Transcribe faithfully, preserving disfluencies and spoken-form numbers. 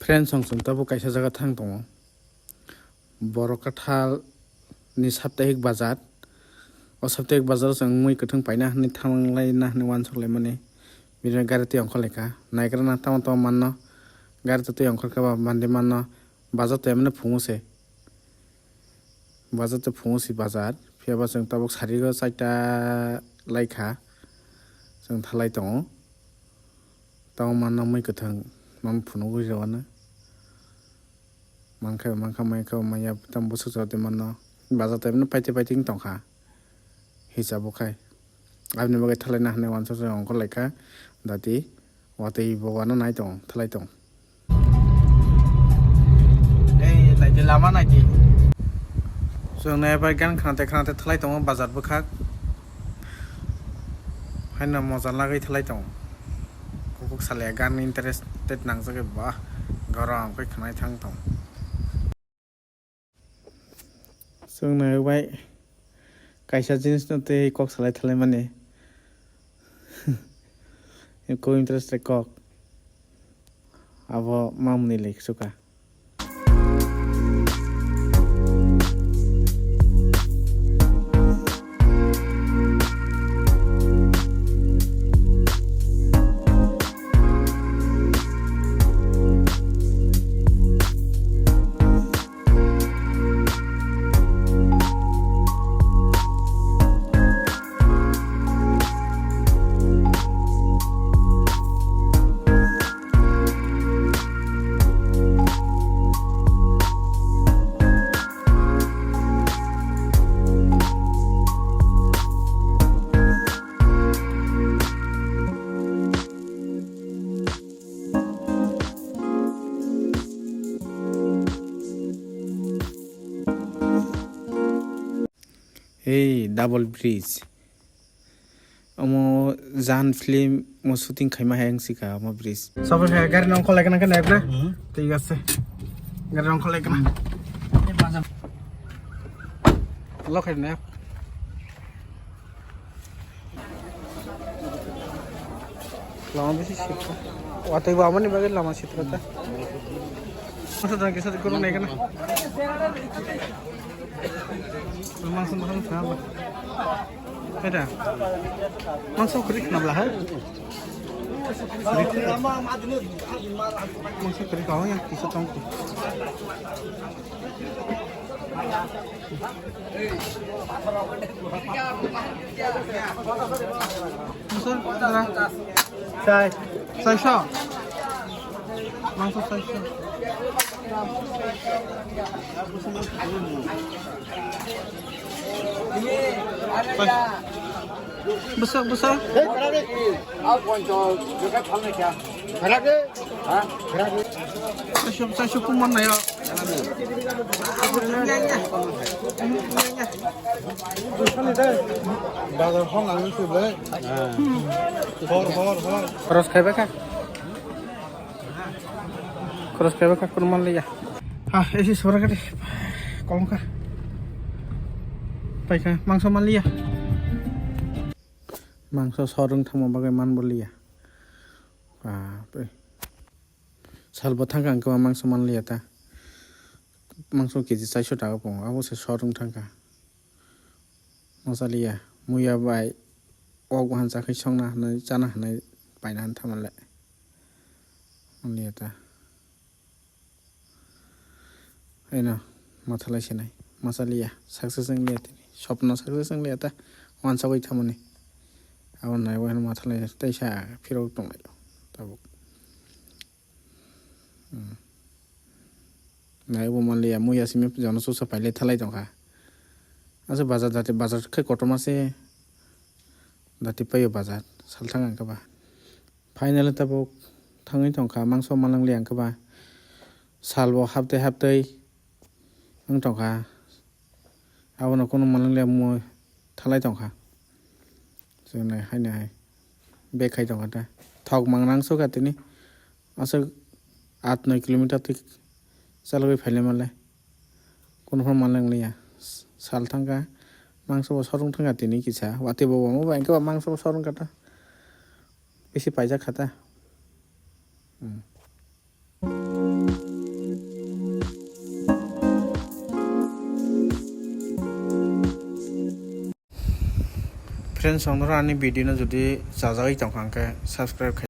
Friends, chwng chwng tabuk kaisa jaga thang tongo. Borok Kathal ni Saptahik Bazar. O Saptahik Bazar o chwng mui kwthwng paina hwnwi thanglai na hwnwi uansuk laimani. Bini gari twi ongkhor lai kha. Naigra na tamo tamo manno. Gari twi ongkhor khe ba mandi manno. Bazar to emani phungo se. Bazar to phungo si bazar. Phiya ba chwng tabuk sari o chaita lai kha. Chwng thalai tongo. Tamo manno mui kwthwng. Mam phunugwi rw ano. Mankha, mankha, mankha, manya tam bwswk chwla twi manno. Bazar to emani paitwi paitwi wng tongkha. Hisabo khai. Aboni bagwi thalai na hwnwi uansuk ongkhor lai kha. Dati watwi bo uanw nai tongo, thalai tongo. Ei, naidi lama naidi. Chwng nai bai gan khnate khnate thalai tongo bazar bwkhak. Haino moja lagwi thalai tongo. Kuphuk salya gan interested nangjagwi ba gorom khe khnai thang tongo. Chwng nai bai kaisa jinis no tei kok salai thalai mani. Ko interest kok. Abo mamni le ksuka. Hey, double bridge. Omo Jan film mo shooting khaima hai wng sika omo bridge. Sobo khe gari nong kholai kana kana ebra? Hmm. Thik ase. Gari nong kholai kana. Lo khai na. Lama bisi sitra. Watwi bo amoni bagwi lama sitra ta. Masa dan kisa gurung nai kana. Mangsa mangsa khna ba. Eta. Mangsa khuri khna bla ha. Mangsa khuri kau yang kisa tong. Mangsa, mangsa. Sai. Sai sho. Mangsa sai sho. Bwswk, bwswk. Chaisuk, chaisuk kuman nayo. Bazar hong ang sih, ble. Hor, hor, hor. Cross khai ba kha. Cross khai ba kha, kurman liya. Ha, esi sora kari. Kolong kha. Pai kha, mangso man liya. Mangso sorung thangma bagwi man bo liya. Bapre. Salbo thangkha ang kwbangma mangso manliya ta. Mangso K G chaisho taka pungo, abo se sorung thangkha. Mosaliya, muya bai, wok bahan chakhe songna hinwi, chana hinwi, paina hinwi thamanle. Manliya ta. Haino, mathalai sinai, mosaliya, success wngliya tini. Sopno success wngliya ta, wansagwi thamani. Abo naiwi hwnwi mathalai, teisa phirok tonglaio, tabuk. Hmm. Naiwi bo manliya, muya simi jono susa pailai thalai tongkha. Asa bazar dati, bazar khe kotorma se dati paio bazar, salthang ang khe ba. Finally tabuk thangwi tongkha, mangso manlangli ang khe ba. Salbo haptwi haptwi wng tongkha. Abono kunu manlangli mui thalai tongkha. Chwng nai haino hai bag khai tongkha ta. Thok mang nang sukha tini. Aswk aat noi kilometer twi chalogwi phailai manlai. Kunu phano manlai wngliya. Sal thangkha. Mangso bo sorung thangkha tini kisa. Watwi bo omo bai khe ba mangso bo sorung kha ta. Bisi paijak kha ta. Hmm. Friends, ang noro ani video no jodi chajagwi tongkha hwnkhe subscribe khai.